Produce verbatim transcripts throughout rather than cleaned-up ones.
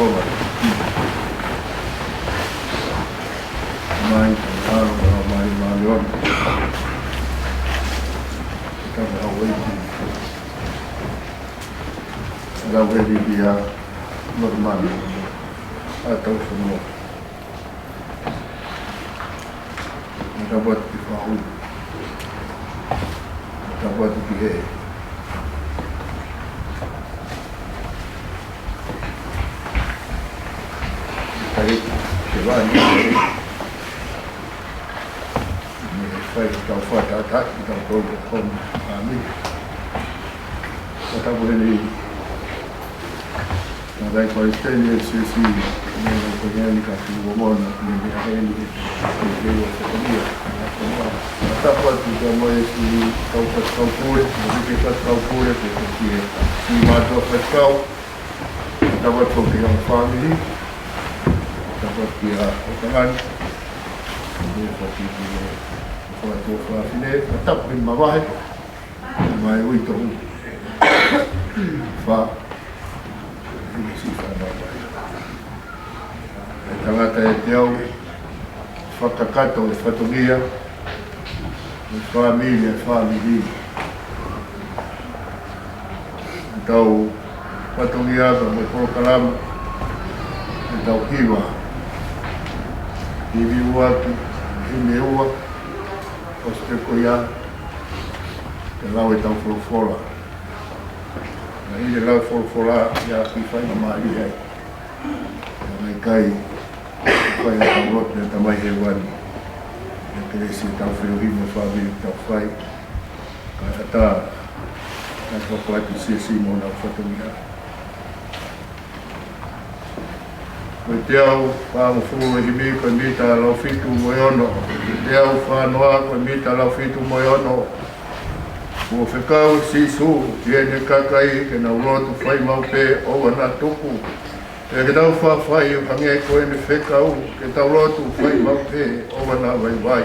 Mai, mai, mai, mai, mai, mai. Tau ʻave ki, tau ʻave ki he ʻOtua, ʻa e tau fonua. Tapu atu ki he faʻu. Tapu atu ki he kai, ke vai ni. Ne fai tau fakatātā, tau tau tau fāmili. Tapu heni. Naʻe ʻi ai ko e teni e sisi, ne ko e ni ka tu o mona, ne me a heni, ne ke o te ia. Tapu atu ki he mai si kau faikau pule, ne ke faikau pule, ke ke ki he si mātuʻa faikau. Tapu atu ki he fāmili, tapu atu ki he ʻOkalani, ne faki ki he fakatua fafine, tapu ki he mavahe, mai ui tohu. Fa, ʻi he si fa mai. ʻE tangata ʻe teau, fakakakato e fatongia, ʻe fāmili, ʻe fāmili. Tau fatongia ka mo e polokalama, ʻe tau hiva. Hivi ua ki, himi ua, ʻosi pē ko ia, ke lau e tau folofola. Naʻe ʻi ai e lau folofola ia ki fai ma mali ai. Naʻe ʻikai, fai ʻa e tau lotu ʻa e Tamai Hēvani. ʻE kelesi tau feohi mo e fāmili tau fai. Ka ʻatā, ʻa e tau fai tu sisi mo nau fatongia. Ko e teau fāngofulu e himi ko e mita lau fitu mo e ono. Ko e teau fānoa ko e mita lau fitu mo e ono. Kuo fekau ʻe Sīsū ki heʻene kakai ke nau lotu fai maʻu pē ʻoua naʻa tuku. Pea ke tau faʻa fai ʻo hangē ko ʻene fekau, ke tau lotu fai maʻu pē ʻoua naʻa vaivai.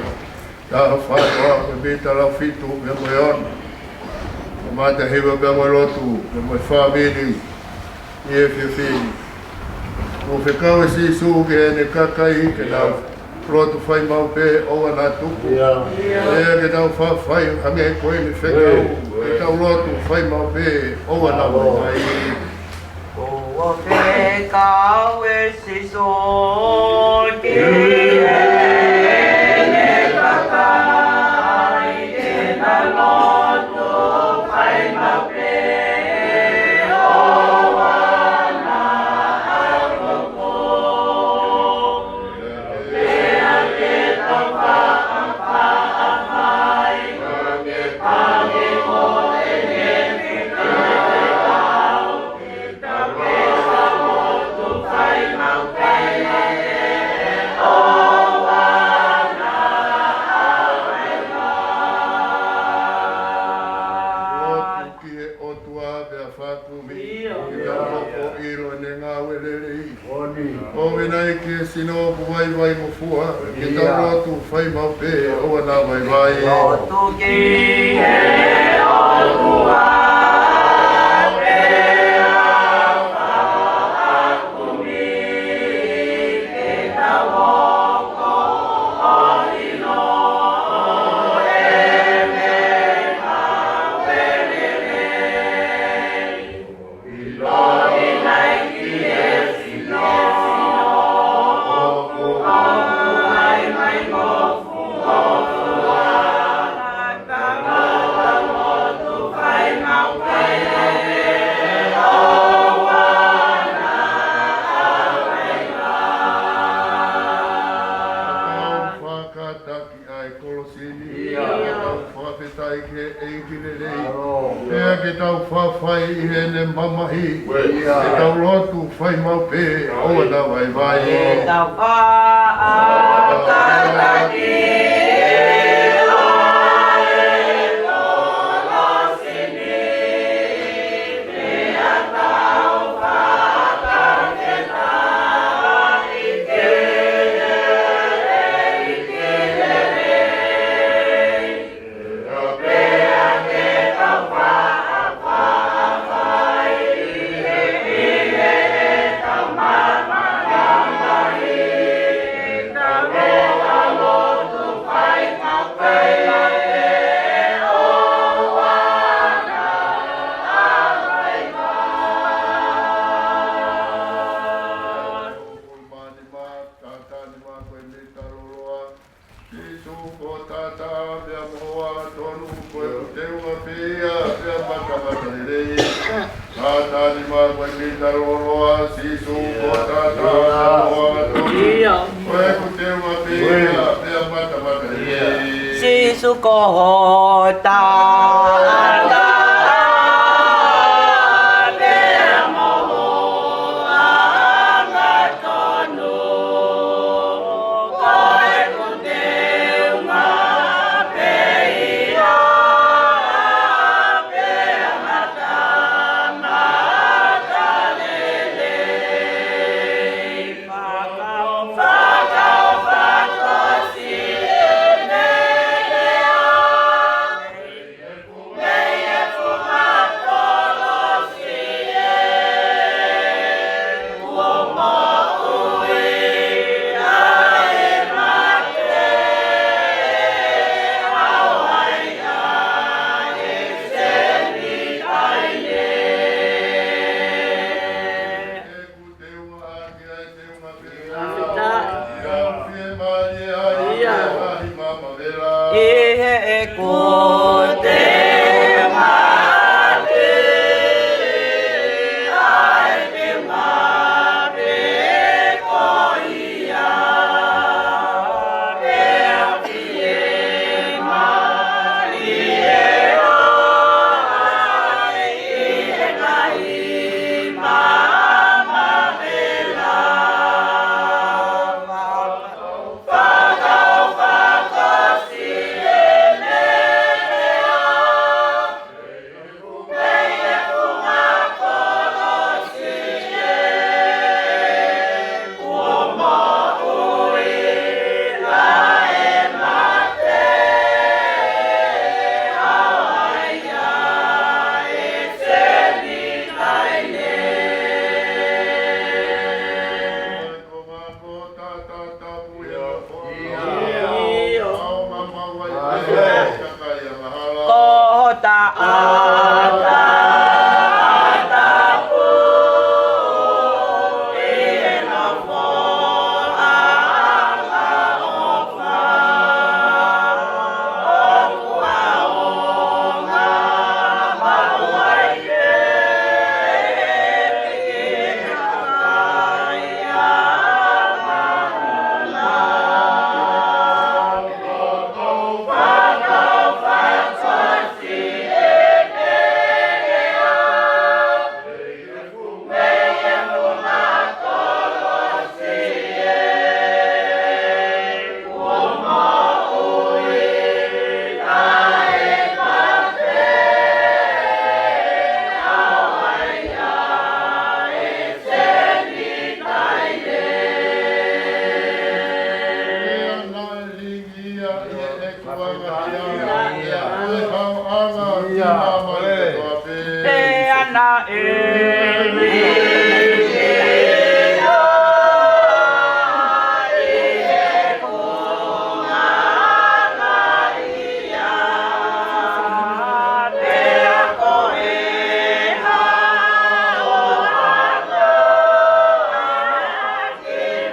Taha fānoa ko e mita lau fitu pea mo e ono. Kamata hiva pea mo e lotu, pea mo e fāmili. ʻI he efiafi ni. Kuo fekau ʻe Sīsū ki heʻene kakai, ke nau lotu fai maʻu pē ʻoua naʻa tuku. ʻIo. Pea ke tau faʻa fai hangē ko ʻene fekau, ke tau lotu fai maʻu pē ʻoua naʻa vaivai. Kuo fekau ʻe Sīsū ki heʻene kakai ke nau lotu fai maʻu pē ʻoua naʻa tuku. Pea ke tau faʻa fai hangē ko ʻene fekau. Lotu ki he ʻOtua pea fakakumi. ʻIo. Ke tau hoko ʻo ʻilo ʻene ngāue lelei. ʻOni. ʻOua naʻa ʻi ai ha sino ʻoku vaivai mo fua. Ke tau lotu fai maʻu pē ʻoua naʻa vaivai. Lotu ki he ʻOtua pea fakakumi. Ke tau hoko ʻo ʻilo ʻene ngāue lelei. Fakataki ʻa e kolosi ni. ʻIo. Ke tau fakafetaʻi ki he ʻEiki lelei. ʻAlo. Pea ke tau faʻa fai ʻi heʻene mamahi. ʻIo. Ke tau lotu fai maʻu pē ʻoua naʻa vaivai. Ke tau fakataki ʻa e kolosi ni. Pea tau fakafetaʻi ki he ʻEiki lelei. Pea ke tau faʻa fai ʻi he, ʻi heʻetau ma Sīsū ko hota ʻAlo atu. ʻIo. Ko ʻeku teunga pē ia, pea matamata ia. Sīsū ko hota ʻAlo, pea mo ho angatonu. Ko ʻeku teunga pē ia, pea matamata lelei. Fakaʻofoʻofa koe Sione. ʻI heʻeku teunga ʻi he teunga pē ko ia, pea fiemālie ai ʻi he ngaahi maama vela. Ko hota ʻAlo, ʻAlo tapu ʻi he nofo angaʻofa. ʻOku ʻaonga maʻu ai pē ki he kakai ʻa e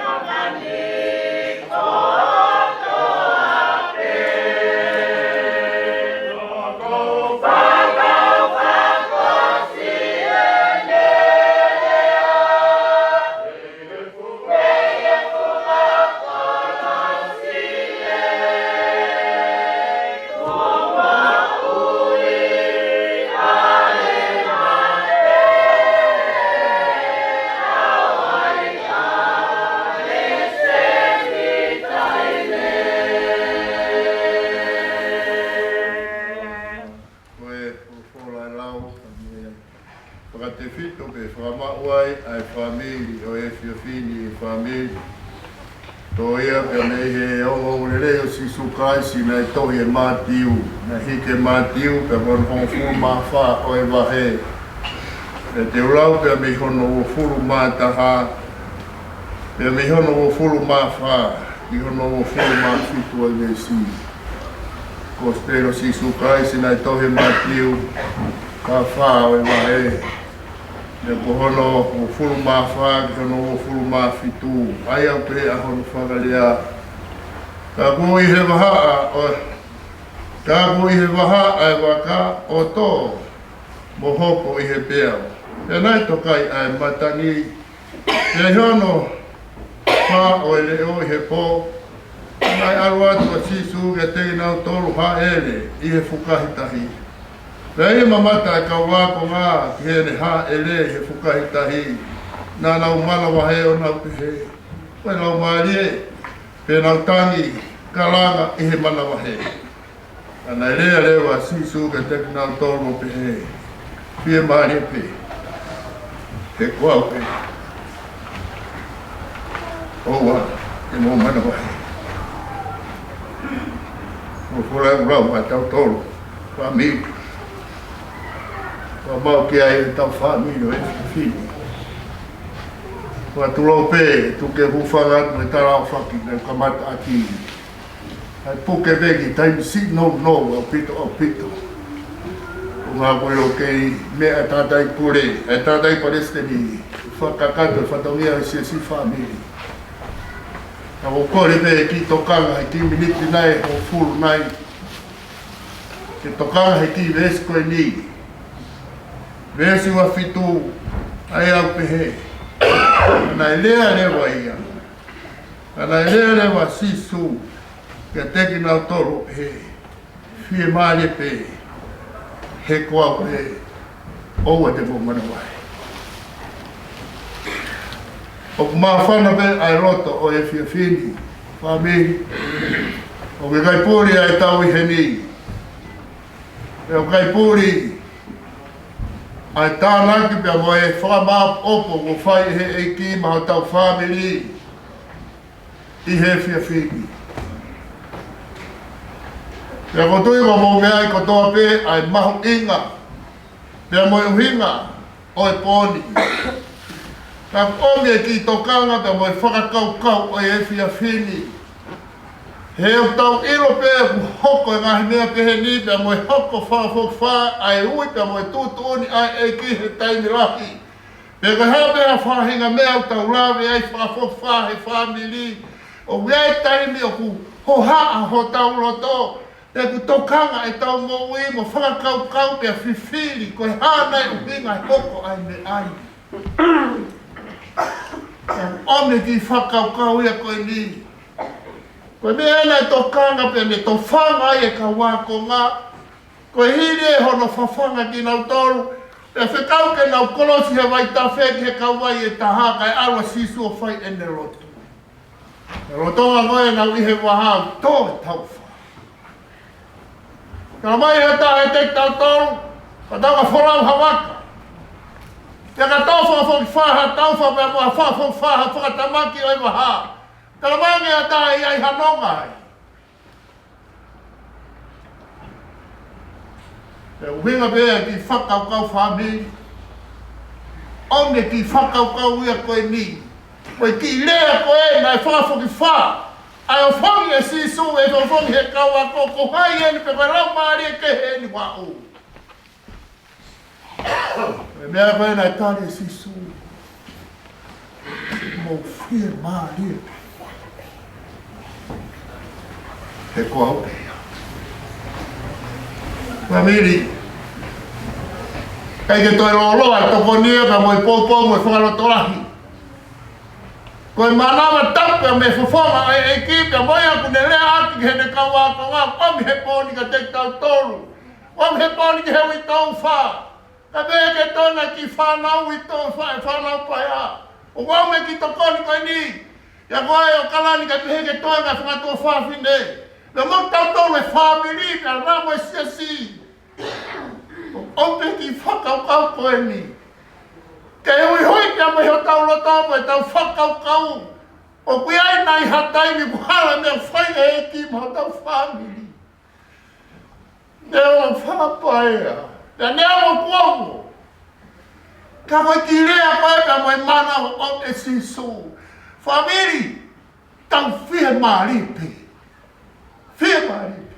māmani. Ko e folofola ʻe lau, fakatefito pē fakamaʻu ai ʻa e fāmili ʻo e efiafi ni, fāmili. Ko ia pea mei he ongoongolelei ʻo Sīsū Kalaisi naʻe tohi ʻe Mātiu, naʻe hiki ʻe Mātiu, pea ko hono hongofulu mā fā ʻo e vahe. Pea te u lau pē mei hono uofulu mā taha, pea mei hono uofulu mā fā ki hono uofulu mā fitu ʻa e veesi. Kosipeli ʻa Sīsū Kalaisi naʻe tohi ʻe Mātiu, fā fā ʻo e vahe. Pea ko hono uofulu mā fā ki hono uofulu mā fitu, ʻa ia pē ʻa hono fakalea. Ka kuo ʻi he vahaʻa ʻo, ka kuo ʻi he vahaʻa ʻa e vaka ʻo tō, mo hoko ʻi he peau. Pea naʻe tokai ʻa e matangi, Pea ʻi hono fā ʻo e leʻo ʻi he pō, naʻe ʻalu atu ʻa Sīsū kiate kinautolu hāʻele ʻi he fukahi tahi. Pea ʻi he mamata ʻa e kau ākonga ki heʻene hāʻele ʻi he fukahi tahi, naʻa nau manavahē ʻo nau pehē, ko e laumālie, pea nau tangi kalanga ʻi he manavahē. Ka naʻe lea leva ʻa Sīsū kiate kinautolu ʻo pehē, fiemālie pē, he ko au pē, ʻoua te mou manavahē. Mo fula e lau maʻatautolu, fāmili. Ua mau ki ai ʻetau fāmili ʻo e efiafi ni. Ua tulou pē, tuku ke u hūfanga atu he tala ʻofa ki he kamata ʻaki. ʻA e puke pē ki taimi siʻi nounou ʻaupito, ʻaupito. ʻO ngā kolo kei meʻa ʻa e tangataʻi pule, ʻa e tangataʻi palesiteni, fakakakato e fatongia ʻo e siasi fāmili. Ka ʻoku ou kole pē ke tokanga he kiʻi miniti nai, hongofulu nai, ke tokanga he kiʻi veesi ko eni. Veesi ua fitu, ʻa ia ʻoku pehē, naʻe lea leva ia. Ka naʻe lea leva ʻa Sīsū kiate kinautolu ʻo pehē, fiemālie pē, he ko au pē, ʻoua te mou manavahē. ʻOku māfana pē ʻa e loto ʻo e efiafi ni, fāmili. ʻOku ʻikai puli ʻa e tau ʻi heni. ʻOku ʻikai puli ʻa e tānaki pea mo e fakamāʻopoʻopo kuo fai ʻe he ʻEiki maʻa hotau fāmili ʻi he efiafi ni. Pea ʻoku ou tui kuo mou meaʻi kotoa pē ʻa e mahuʻinga pea mo e ʻuhinga ʻo e pō ni. Ka ʻoku ʻomi e kiʻi tokanga pea mo e fakakaukau ʻo e efiafi ni. He ʻoku tau ʻilo pē ʻoku hoko e ngaahi meʻa pehē ni pea mo e hoko fakafokifā ʻa e ui pea mo e tuʻutuʻuni ʻa e ʻEiki he taimi lahi. Pea ko e hā pē ha faʻahinga meʻa ʻoku tau lave ai fakafokifā he fāmili, ʻoku ʻi ai e taimi ʻoku hohaʻa hotau loto, pea ʻoku tokanga ʻetau moʻui mo fakakaukau pea fifili ko e hā nai e ʻuhinga e hoko ʻa e meʻa ni. ʻOmi e kiʻi fakakaukau ia ko eni. Ko e meʻa ena ʻe tokanga pea ne tofanga ai e kau ākonga, ko e hili ʻe hono fafanga kinautolu, pea fekau ke nau kolosi he vaitafe ki he kauvai ʻe taha, kae ʻalu ʻa Sīsū ʻo fai ʻene lotu. He lolotonga ko ē ʻenau ʻi he vaha, tō e taufa. Ka mai ha taha ʻiate kitautolu, ka tau ka folau ha vaka. Pea ka tō fakafokifā ha taufa, pea mo ha fakafokifā ha fakatamaki ʻo e vaha. Ka mai ha taha ʻe ʻi ai ha nonga ai. Pea ʻuhinga pē ia e kiʻi fakakaukau fāmili. ʻOmi e kiʻi fakakaukau ia ko eni. Ko e kiʻi lea ko ē naʻe fakafokifā. ʻA e ʻofongi ʻe Sīsū, ʻe ʻofongi he kau ako, ko hai eni pe ko e laumālie kehe eni ʻoku aʻu. Ko e meʻa ko ē naʻe tali ʻe Sīsū. Mou fiemālie. He ko au pē ia. Fāmili. ʻIkai ke toe lōloa e tokoni ia pea mo e poupou mo e fakalotolahi. Ko e mānava tapu pea mo e fofonga ʻo e ʻEiki pea mo ia ʻoku ne lea ʻaki ki heʻene kau ākonga, ʻomi he pō ni kiate kitautolu. ʻOmi he pō ni ki he uitou fā. Ka pehē ke toe ngaahi kiʻi fānau uitou fā, fānau paea. ʻOku ʻomi e kiʻi tokoni ko eni. ʻIa ko e ʻOkalani ka pehē ke toe ngaahi fanga tuofāfine. Pea mo kitautolu e fāmili, pea mo e siasi. ʻOku ʻomi e kiʻi fakakaukau ko eni. Ke huihui pea mo hotau loto mo ʻetau fakakaukau. ʻOku ʻi ai nai ha taimi kuo hala e meʻa ʻoku fai ʻe he ʻEiki maʻa hotau fāmili. Neongo fakapaea. Pea neongo kuo ongo. Ka ko e kiʻi lea ko ē pea mo e mānava ʻo e Sīsū. Fāmili, tau fiemālie pē. Fiemālie pē.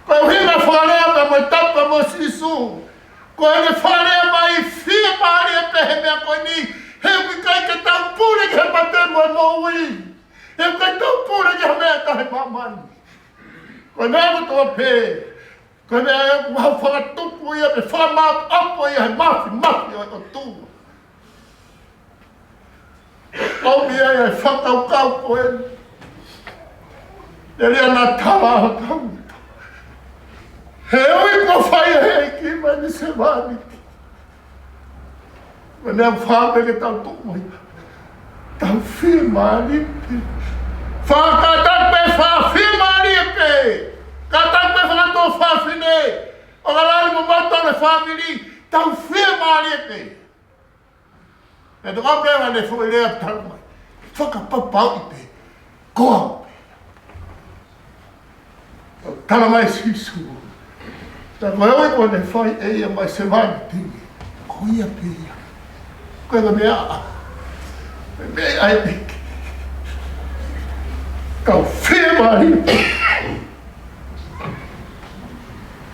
Ko e ʻuhinga fakalea pea mo e tapu pea mo Sīsū. Ko ʻene fakalea mai fiemālie pē he meʻa ko eni. He ʻoku ʻikai ke tau pule ki he mate mo e moʻui. He ʻoku ʻikai tau pule ki he meʻa taha ʻi māmani. Ko e meʻa kotoa pē. Ko e meʻa ʻoku mau fakatupu ia, pe fakamāʻopoʻopo ia he māfimafi ʻo e ʻOtua. ʻOmi ai ʻa e fakakaukau ko eni. ʻE lea naʻa tala ʻa e tau. He ʻoku fai ʻe he ʻEiki mai ni sevāniti. Mene au fāpē ke tau tuʻu mai. Tau fiemālie pē. Fakatapu pē, fakafiemālie pē. Kātaki pē fakatō fafine. ʻO ka lali mo mautolu e fāmili. Tau fiemālie pē. ʻE toka pē ʻa e foʻi lea tala mai. Fakapapauʻi pē. Ko au pē. Tala mai Sīsū. Tā ko e ʻoku ne fai ʻe ia mai sevāniti. Ko ia pē ia. Ko e meʻa. Meʻa ʻa e ʻEiki. Kau fiemālie.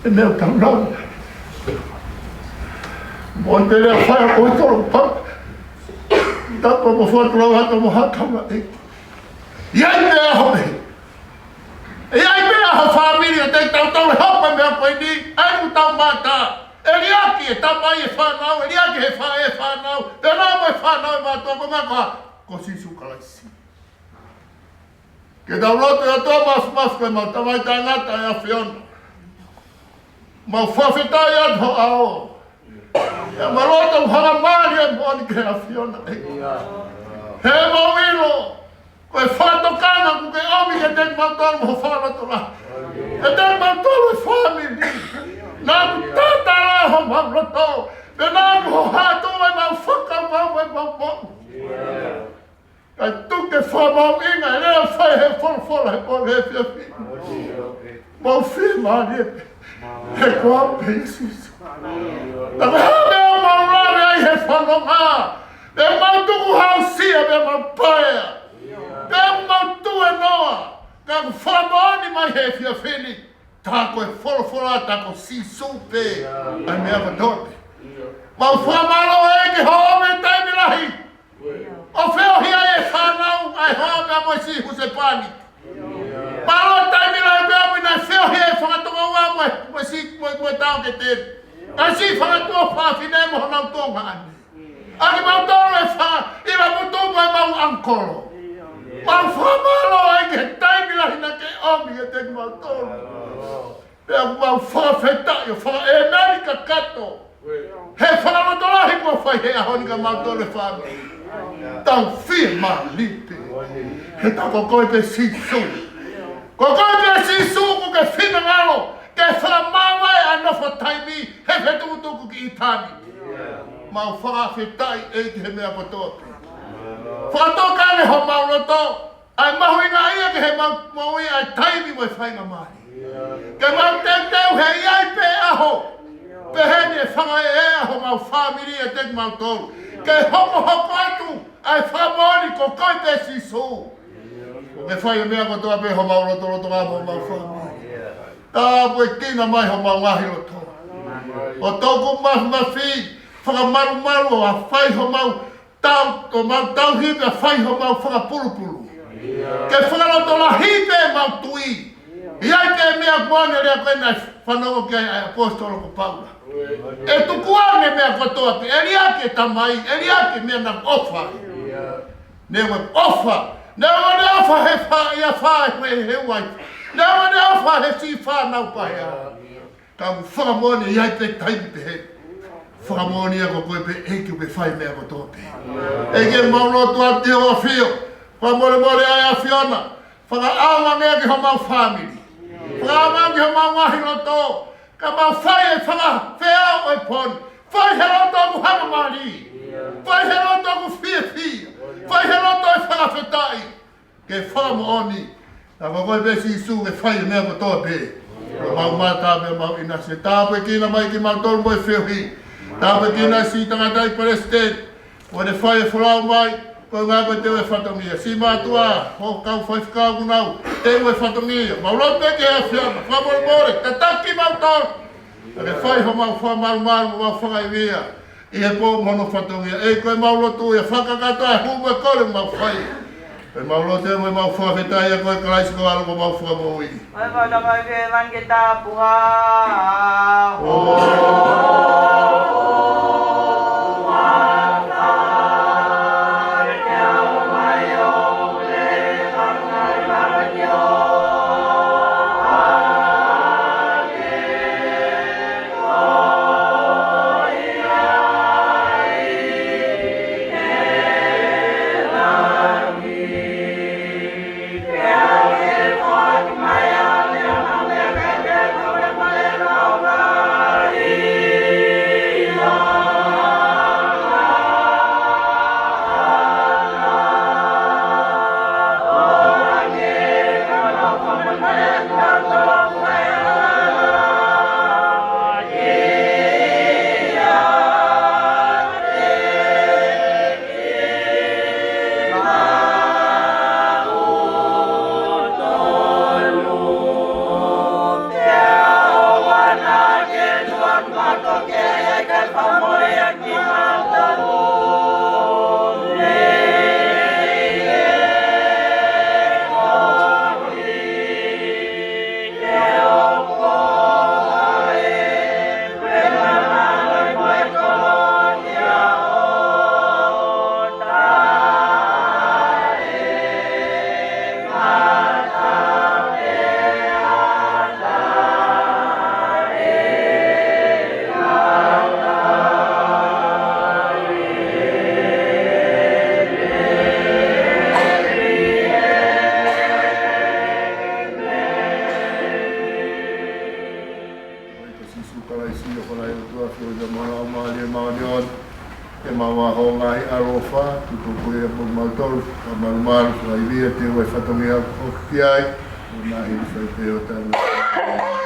ʻE meʻa tau lau. Mo te lea fai ko tolo pa. Tapa mo fatu lau hata mo hata ma e. ʻI ai pē ʻaho ē. ʻI ai pē ʻaho fāmili ʻe te tau tau e hopa meʻa ko eni. ʻAi ʻoku tau mata. ʻE liʻaki e tamai e fānau. ʻE liʻaki he faʻē e fānau. Pea nā mo e fānau ʻe mātuʻa ko ngā koa. Ko Sīsū Kalaisi. Ke tau lotu ʻe ʻOtua mafimafi ko e mau tamai taʻengata ʻe ʻAfiona. Mau fakafetaʻi atu ho ʻao. ʻE mau lotu ʻo hanga mālie moʻoni ki he ʻAfiona. He mau ʻilo. Ko e fakatokanga ʻoku ke ʻomi kiate kimautolu mo ho fakalotolahi. Kiate kimautolu e fāmili. Naʻa ku tatala homau loto. Pea naʻa ku hohaʻa atu ʻemau fakakaukau mo ʻemau moʻui. Kae tuku ke fakamahuʻinga e lea fai he folofola he pō he efiafi. Mau fiemālie pē. He ko au pē Sīsū. Naʻa ko e hā meʻa ʻoku mau lave ai he fononga. Pea mau tuku hausia, pea mau paea. Pea mau tuenoa. Ka ʻoku fakamoʻoni mai he efiafi ni. Tā ko e folofola, tā ko Sīsū pē ʻa e meʻa kotoa pē. Mau fakamālō ē ki hoʻo ʻomi e taimi lahi ʻo feohi ai e fānau ʻa e hoa mo e siʻi husepāniti. Mālō e taimi lahi pē ʻomi naʻe feohi e fanga tokoua mo e, mo e siʻi, mo e, mo e taʻokete. ʻA e siʻi fanga tuofāfine mo honau tuongaʻane. ʻA kimautolu e fā, ʻi la mutu mo e mau ʻangikolo. Mau fakamālō ai ki he taimi lahi naʻa ke ʻomi kiate kimautolu. Pea mau fakafetaʻi ʻo fakaʻēmeni kakato. He fakalotolahi kuo fai he ʻaho ni kia mautolu e fāmili. Tau fiemālie pē. He tā ko koe pē Sīsū. Ko koe pē Sīsū ʻoku ke finangalo ke fakamaau ai ʻa e nofo taimi he fetukutuku ki ʻitāniti. Mau fakafetaʻi ʻEiki he meʻa kotoa pē. Fakatokanga homau loto, ʻa e mahuʻinga ia ki he mau moʻui ʻa e taimi mo e faingamālie. Ke mau teuteu he ʻi ai pē ʻaho. Pehē ni e fakaʻeʻa homau fāmili ʻiate kimautolu. Ke hokohoko atu ʻa e fakamoʻoni ko koe pē Sīsū. ʻOku ke fai e meʻa kotoa pē homau lotolotonga mo homau fāmili. Tāpuekina mai homau ngaahi loto. ʻO toku mafimafi, fakamalumalu ʻo fai homau tau, ʻo mau tauhi pea fai homau fakapulupulu. Ke fakalotolahi pē mau tui. ʻI ai pē meʻa kuo ne lea ko ē naʻe fanongo ki ai ʻa e ʻaposetolo ko Paula. ʻE tukuange meʻa kotoa pē, ʻe liʻaki e tamai, ʻe liʻaki e meʻa naʻa ʻofa. Neongo ʻofa, neongo ʻene ʻofa he fā, ʻi he fā, he, he uai. Neongo ʻene ʻofa he siʻi fānau pehē. Ka ʻoku fakamoʻoni ʻi ai pē taimi pehē. Fakamoʻoni ia ko koe pē ʻEiki ʻoku ke fai meʻa kotoa pē. ʻEiki mau lotu atu ʻi ho ʻAfio. Fakamolemole ʻa e ʻAfiona. Fakaʻaonga ange ki homau fāmili. Fakaʻaonga ange ki homau ngaahi loto. Ka mau fai e fakafeʻao ʻo e pō ni. Fai he loto ʻoku hangamālie. Fai he loto ʻoku fiefia. Fai he loto ʻe fakafetaʻi. Ke fakamoʻoni. Naʻa ko koe pē Sīsū ke fai e meʻa kotoa pē. Ko mau mata pē mau ʻinasi. Tāpuekina mai kimautolu mo e feohi. Tāpuekina siʻi tangataʻeiki palesiteni. Ko ʻene fai e folau mai, ko e ngaahi ko e teu e fatongia. Siʻi mātuʻa, ʻo kau faifekau ʻoku nau teu e fatongia. Mau lotu pē ki he ʻAfiona, fakamolemole, tataki mautolu. Ka ke fai homau fakamalumalu, mau fakaivia. ʻI he pō mo hono fatongia. ʻEiki ko e mau lotu ia fakakakato ʻa e hū mo e kole mau fai. Ko e mau lotu mo e mau fakafetaʻi ʻia koe Kalaisi ko e ʻAlo ko homau Fakamoʻui. Ko e mau tapa ke vani ke tapu ha. Ua ho ngaahi ʻaloʻofa, tutuku ia mo mautolu, ka malumalu, fakaivia, te ua e fatongia ʻoku ki ai, ʻo na i fai pē ʻo tanu.